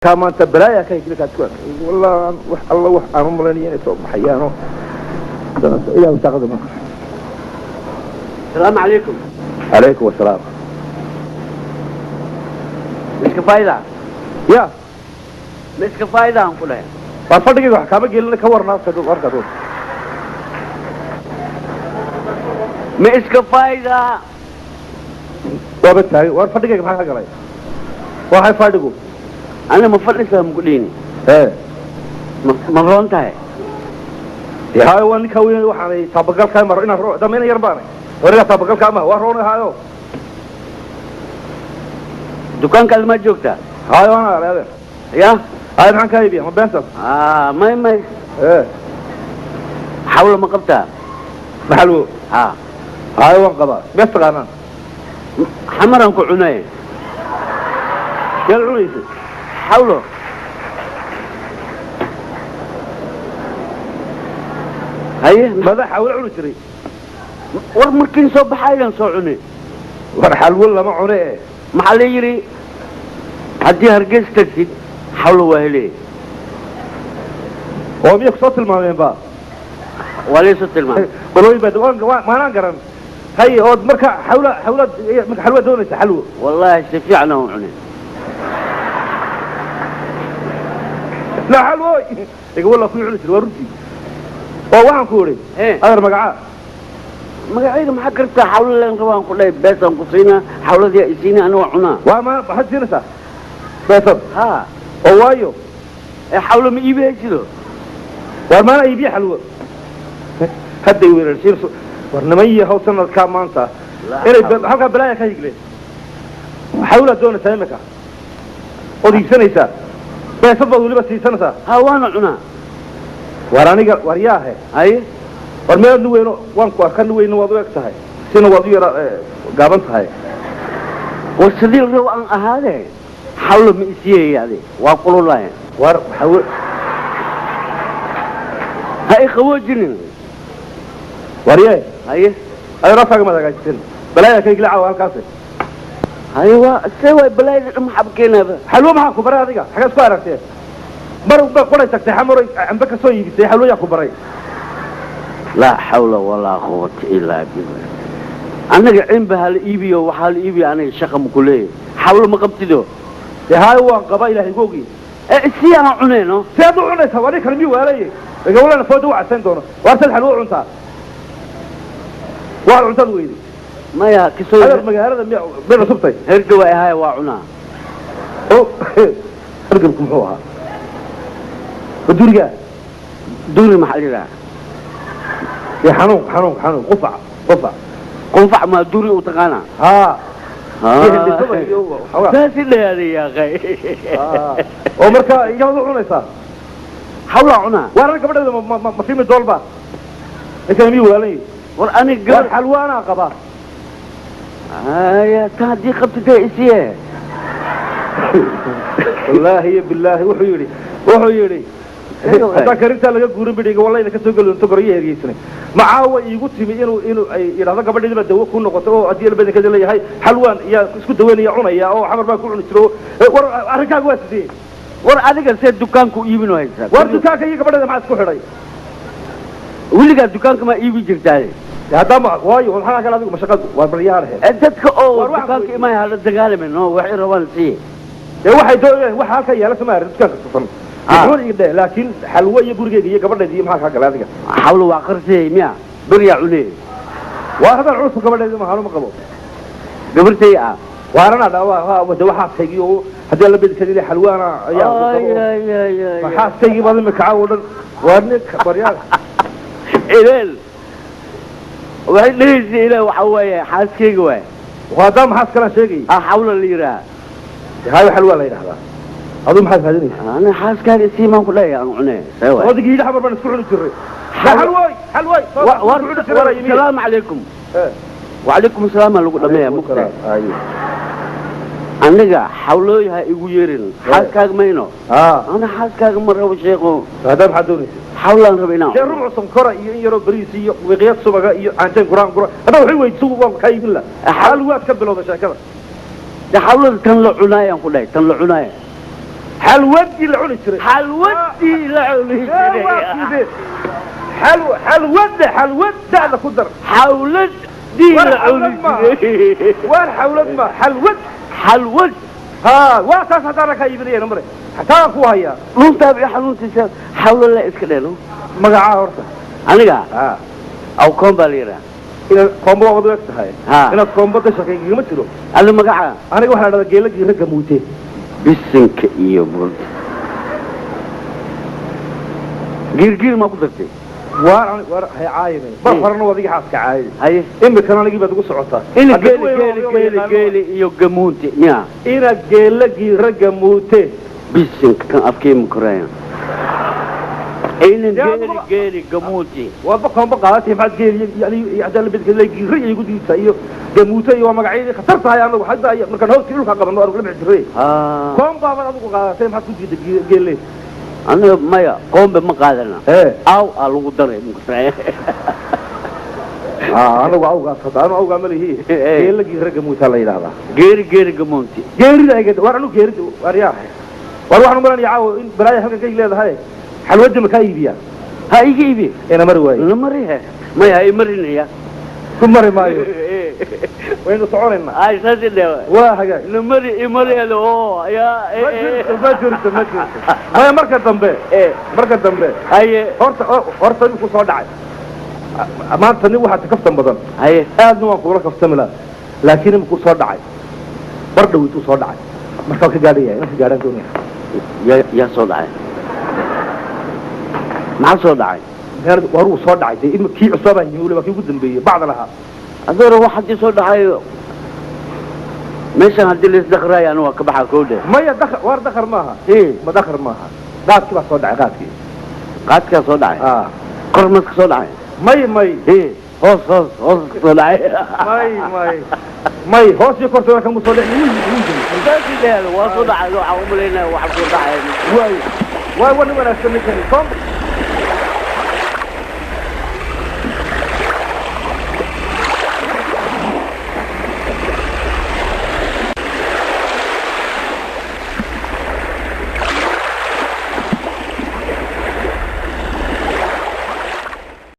Kaa maanta balaaya ka higli kaad ku arkay wallah, wax alla wax aan u malaynaya inay soo baxayaanoo ilaa wasaaqada ma. Asalaamu calaykum. Calaykum asalaam. Ma iska faayda? Ya. Ma iska faayda aan ku dhahay? Waar fadhigayga wax kaama gelina, ka warna warka. Ma iska faayda? Waaba taagay. Waar fadhigayga maxaa ka galay? Waxay fadhigu Ana ma fadhisaa maku dhihini. Ee. Ma roon tahay? Dee haayo, waa ninkaa weyn, waxaanay taabagalkaa maro inaan ro damayna yar baanay warigaa taabagalkaa maha, waa roonay haayo. Dukaankaada maa joogtaa? Haayo, ana adeer. Ya. Haayo, maxaan kaa iibiya? Ma beentaas? May may. Ee. Xawla ma qabtaa? Maxalwo? Ha. Haayo, waan qabaa. Mees taqaanaan? Xamaraan ku cunay. Yaad cunaysa? Xawlo. Haye. Mada xawlo cuni jiray? War markiin soo baxayaan soo cunay. War xalwo lama cune e. Maxaa la yidhi, haddii Hargeys tagtid xawlo waa helay. Oo miyay kusoo tilmaameen ba? Waa laysoo tilmaamay. Qolooyin baa maanaan garan. Hay, ood marka xawla xawlaad marka xalwa doonaysa, xalwo? Wallaahi si fiican aan u cunay. La xalwo iga walla kuwii cuni jiray waa runtii, oo waxaan ku idhi adeer, magacaa? Magacayga maxaa kartaa? Xawlo leen rabaan ku dhahay, beesaan ku siinaa, xawladii isiina, ana waa cunaa. Waa ma maxaad siinaysaa beesad? Ha. Oo waayo. Ee, xawlo ma iibi haysido? Waar maana iibiye xalwo hadday weerarsiin. War niman yahow, sanadkaa maanta inay halkaa balaaya ka higleen. Xawlaad doonaysaa imika ood iibsanaysaa, beesad baad weliba siisanaysaa? Ha, waana cunaa. Waar aniga, waar yaahe. Haye. War meelaad ni weyno waan ku arka, ni weyno waad u eg tahay, sina waad u yara gaaban tahay. War sidii la rabo aan ahaadee, xawlo ma isiiyaya? Ade waa kululaaya. War xawl Ha i qaboojinin. War yee. Haye. Adeer, afkaaga maad hagaajisan, balaaya ka higla caawa halkaas. Haye, waa see waay balaayada dhan maxaaba keenaaba? Xalwo maxaa ku baray adiga? Xageed ku aragtee? Mar ba qoray tagtay xamaroy cambe ka soo iibisay, xalwo yaa ku baray? Laa xawla walaa quwata ilaa billah. Annaga cinba ha la iibiyo, waxaa la iibiyo, aniga shaqa ma ku leeyahay. Xawlo ma qabtido? Dee haayo, waan qabaa, ilaahay igu ogiye. Ee, isii aan cunayno. Sead u cunaysaa? Waa nin kale miyuu waalaye? Gawlana fooda u casayn doono. Waar sad xalwo u cuntaa? Waa cuntaad weyday. Maya kasoo adeer, magaalada miya may cusubtay? Herga waa ahaaya, waa cunaa. Oo hergelku muxuu ahaa? Ma durigaa? Duri maxaa la yidhaha? Dee xanuun xanuun xanuun, qufac qufac. Qunfac maa duri u taqaanaa? Haa, iyo hindhisada iyo waxoogaa. Saasi dhahaaday yaaqay. Oo marka iyadaad u cunaysaa? Xawlaa cunaa. Waar aniga gabadheeda ma fimi doolba, ninkan miyuu waalan yahay? War aniga waar gabar xalwo anaa qabaa. Haya, ta haddii qabtidee isiye. Wallaahi iyo bilaahi, wuxuu yidhi haddaan karintaa laga guurin bidhiga wallayna ka soo geli doonto goryo hergeysanay. Macaawa iigu timi inuu ay yidhahdo gabadheedii baa dawo ku noqotay, oo haddii albadankeeda leeyahay xalwaan iyaa isku daweynaya cunaya, oo xamar baan ku cuni jiro. War arrinkaaga waa sidee? War adiga see dukaanku iibin haysaa? War dukaanka iyo gabadheeda maxaa isku xidhay? Weligaa dukaanka maa iibi jirtaa? Dee haddaan waayo maxaa kale adigu mashaqadu waa baryaha. Ee, dadka oo War waxaan dukaanka weydiiyey. imay hala dagaalamin oo waxay rabaan sii. Dee waxay doonayaan waxa halkaa yaala sama arrin dukaanka tufan. Muxuun iga dheh, laakiin xalwo iyo gurigeyga iyo gabadheeda iyo maxaa kaa galay adiga? Xawlo waa qarsiyay miya, beryaa cunee. Waa haddaan cunusku gabadheeda mahaanu ma qabo. Gabartay ah. Waarana dha de waxaaskaygii oo haddii alla bedkeeda xalwaana ayaa Ay, ay, ay, ay, ay. xaaskaygii baad imika caawa dhan waa ninka baryaal. Ileel waxay dhehaysa, ileel waxaa waaye xaaskayga waay. Haddaa maxaas kalaan sheegayay? Ah, xawlo la yidhaaha. Hayo, xalwaa la yidhahdaa. Aduu maxaad raadinaysaa? Ana xaaskaaga isii maan ku leeyahay aan cunee, see waay? Odigii yidhi xamar baan isku cuni jirray. Xalwooy xalwooy isku cuni jiray baa yimi. Salaamu calaykum. Wacalaykum asalaam aa lagu dhameeya mugta. Aniga xawlooy ha igu yeerin, xaaskaaga mayno. Ana xaaskaaga ma rabo, sheekho. Haddaa maxaad doonaysa? Xawlaan raba inaan dee cuno. Rubuc sonkora iyo in yaroo bariis iyo wiqyad subaga iyo caanteen guraan gura hadda waxay weydiiso waan kaa iibin la. Xalwaad ka bilowda sheekada. Dee xawlada tan la cunaayaan ku dhahay, tan la cunaaya. Xalwadii la cuni jiray. Xalwadii la cuni jiray. Xalwada, xalwad da'da ku dar. Xawladii la cuni jiray. Waar xawlad ma xalwad. Xalwad. Ha, waa taas haddaana kaa iibinayana mare xataa ku hayaa. Luntaaba i xanuuntiisa xawlo la iska dheelo. Magacaa horta? Aniga awkoon baa la yidhaha. Inaad koombo waa wada eg tahay. Ha. Inaad koombo da shaqeyn igama jiro. Adi magaca? Aniga waxaa la dhahdaa geelagii ragga muute. Bisinka iyo burda giirgiir maa ku dartay? Waar waar hay caayimay bar horena waa adiga xaaska caayay. Haye. Imikana anigii baad ugu socotaa. Ina Hadda geeli kuwii geeli waa geeli yaqaano. Geeli iyo gamuunte miya? Ina geelagii ragga muute. Bisinka kan afkii ma koraya ina Yaa geeli geeli gamuunte. Waadba koombo qaadatay, maxaad geeli iyo iyo haddii la bedka giirra iyo igu diidta iyo gamuute iyo waa magacyadii khatar tahay anagu hadda iyo markaan hooskii dhulka qabano arug la bixi jiray. Ha. Koombaabaad adigu qaadatay, maxaad ku diidda geelle? Aniga maya, qoombe ma qaadana. Ee. Aw aa lagu daray makoraya. Anagu awgaas hadda anu awgaa ma lihi. Eh. Geelagii ragga muutaa la yidhaahdaa. Geeri geeri gamuunte. Geerida ay waar anu geerida waar yaa waar waxaan umalanaya caawa in balaaya halkan kay leedahay. Xalwadda ma kaa iibiyaa? Ha, iga iibi. Ina mari waayo. Na marihe, maya ha imarinaya. Ku mari maayo, waynu soconaynaa. Ay saasi dhewa. Waa hagaag. Na mari imarihelo oo ayaa. Ma jirto, ma jirto, ma jirto, maya, marka dambe. Eh. Marka dambe. Haye. Horta horta iminku soo dhacay maanta nin waxaa kaftan badan. Haye. Aadna waan kugula kaftami lahaa, laakiin iminku soo dhacay bar dhow intuu soo dhacay markaa ka gaadhaya inaan ka gaadhaan doonaya. Yaa soo dhacay? Maxaa soo dhacay? Waar uu soo dhacay dee kii cusubaa yimi weliba kii ugu dambeeyey bacda lahaa. Adeero, wax haddii soo dhacayo meeshan haddii laisdaqraayo anu waa ka baxaa kowdhe. Maya, dakar waar dakar maaha. Ma dakar maaha, qaadkii baa soo dhacay, qaadkii. Qaadkaa soo dhacay? Ah. Kor maska soo dhacay? May, may. Hoos hoos hoos ka soo dhacay? May, may, may, hoos iyo kortooda kamu soo dhicin, wuu jiray. Saasi dhehel waa soo dhacay, waxaan umalaynaya waxa soo dhacay. Waay waay, waa nin wanaagsan ninkani. Koom